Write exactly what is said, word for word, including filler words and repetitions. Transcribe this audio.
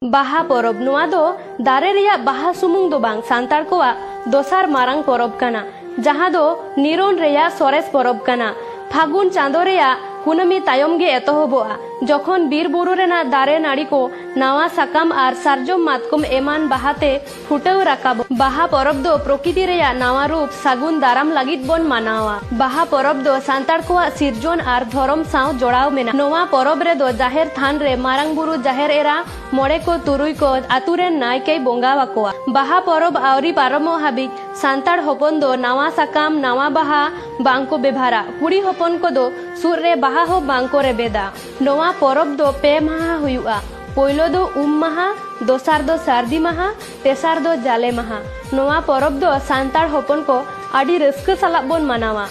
ᱵᱟᱦᱟ ᱯᱚᱨᱚᱵᱽ, ᱱᱚᱣᱟ ᱫᱚ ᱫᱟᱨᱮ ᱨᱮᱭᱟᱜ ᱵᱟᱦᱟ ᱥᱩᱢᱩᱝ ᱫᱚ ᱵᱟᱝ, ᱥᱟᱱᱛᱟᱲ ᱠᱚᱣᱟᱜ ᱫᱚᱥᱟᱨ ᱢᱟᱨᱟᱝ ᱯᱚᱨᱚᱵᱽ ᱠᱟᱱᱟ, ᱡᱟᱦᱟᱸ ᱫᱚ ᱱᱤᱨᱚᱱ ᱨᱮᱭᱟᱜ ᱥᱚᱨᱮᱥ ᱯᱚᱨᱚᱵᱽ ᱠᱟᱱᱟ᱾ ᱯᱷᱟᱹᱜᱩᱱ ᱪᱟᱸᱫᱚ ᱨᱮᱭᱟᱜ ᱠᱩᱱᱟᱹᱢᱤ ᱛᱟᱭᱚᱢ ᱜᱮ ᱮᱛᱚᱦᱚᱵᱚᱜᱼᱟ, ᱡᱚᱠᱷᱚᱱ ᱵᱤᱨ ᱵᱩᱨᱩ ᱨᱮᱱᱟᱜ ᱫᱟᱨᱮ ᱱᱟᱹᱲᱤ ᱠᱚ ᱱᱟᱣᱟ ᱥᱟᱠᱟᱢ ᱟᱨ ᱥᱟᱨᱡᱚᱢ ᱢᱟᱛᱠᱚᱢ ᱮᱢᱟᱱ ᱵᱟᱦᱟ ᱛᱮ ᱯᱷᱩᱴᱟᱹᱣ ᱨᱟᱠᱟᱵᱚᱜ᱾ ᱵᱟᱦᱟ ᱯᱚᱨᱚᱵᱽ ᱫᱚ ᱯᱨᱚᱠᱤᱛᱤ ᱨᱮᱭᱟᱜ ᱱᱟᱣᱟ ᱨᱩᱯ ᱥᱟᱹᱜᱩᱱ ᱫᱟᱨᱟᱢ ᱞᱟᱹᱜᱤᱫ ᱵᱚᱱ ᱢᱟᱱᱟᱣᱟ᱾ ᱵᱟᱦᱟ ᱯᱚᱨᱚᱵᱽ ᱫᱚ ᱥᱟᱱᱛᱟᱲ ᱠᱚᱣᱟᱜ ᱥᱤᱨᱡᱚᱱ ᱟᱨ ᱫᱷᱚᱨᱚᱢ ᱥᱟᱶ ᱡᱚᱲᱟᱣ ᱢᱮᱱᱟᱜᱼᱟ᱾ ᱱᱚᱣᱟ ᱯᱚᱨᱚᱵᱽ ᱨᱮᱫᱚ ᱡᱟᱦᱮᱨ ᱛᱷᱟᱱ ᱨᱮ ᱢᱟᱨᱟᱝ ᱵᱩᱨᱩ, ᱡᱟᱦᱮᱨ ᱮᱨᱟ, ᱢᱚᱬᱮ ᱠᱚ ᱛᱩᱨᱩᱭ ᱠᱚ ᱟᱛᱩ ᱨᱮᱱ ᱱᱟᱭᱠᱮᱭ ᱵᱚᱸᱜᱟ ᱟᱠᱚᱣᱟ᱾ ᱵᱟᱦᱟ ᱯᱚᱨᱚᱵᱽ ᱟᱹᱣᱨᱤ ᱯᱟᱨᱚᱢᱚᱜ ᱦᱟᱹᱵᱤᱡ ᱥᱟᱱᱛᱟᱲ ᱦᱚᱯᱚᱱ ᱫᱚ ᱱᱟᱣᱟ ᱥᱟᱠᱟᱢ, ᱱᱟᱣᱟ ᱵᱟᱦᱟ ᱵᱟᱝ ᱠᱚ ᱵᱮᱵᱷᱟᱨᱟ᱾ ᱠᱩᱲᱤ ᱦᱚᱯᱚᱱ ᱠᱚᱫᱚ ᱥᱩᱫ ᱨᱮ ᱵᱟᱦᱟ ᱦᱚᱸ ᱵᱟᱝ ᱠᱚ ᱨᱮᱵᱮᱫᱟ᱾ ᱱᱚᱣᱟ ᱯᱚᱨᱚᱵᱽ ᱫᱚ ᱯᱮ ᱢᱟᱦᱟ ᱦᱩᱭᱩᱜᱼᱟ᱾ ᱯᱳᱭᱞᱳ ᱫᱚ ᱩᱢ ᱢᱟᱦᱟ, ᱫᱚᱥᱟᱨ ᱫᱚ ᱥᱟᱹᱨᱫᱤ ᱢᱟᱦᱟ, ᱛᱮᱥᱟᱨ ᱫᱚ ᱡᱟᱞᱮ ᱢᱟᱦᱟ᱾ ᱱᱚᱣᱟ ᱯᱚᱨᱚᱵᱽ ᱫᱚ ᱥᱟᱱᱛᱟᱲ ᱦᱚᱯᱚᱱ ᱠᱚ ᱟᱹᱰᱤ ᱨᱟᱹᱥᱠᱟᱹ ᱥᱟᱞᱟᱜ ᱵᱚᱱ ᱢᱟᱱᱟᱣᱟ᱾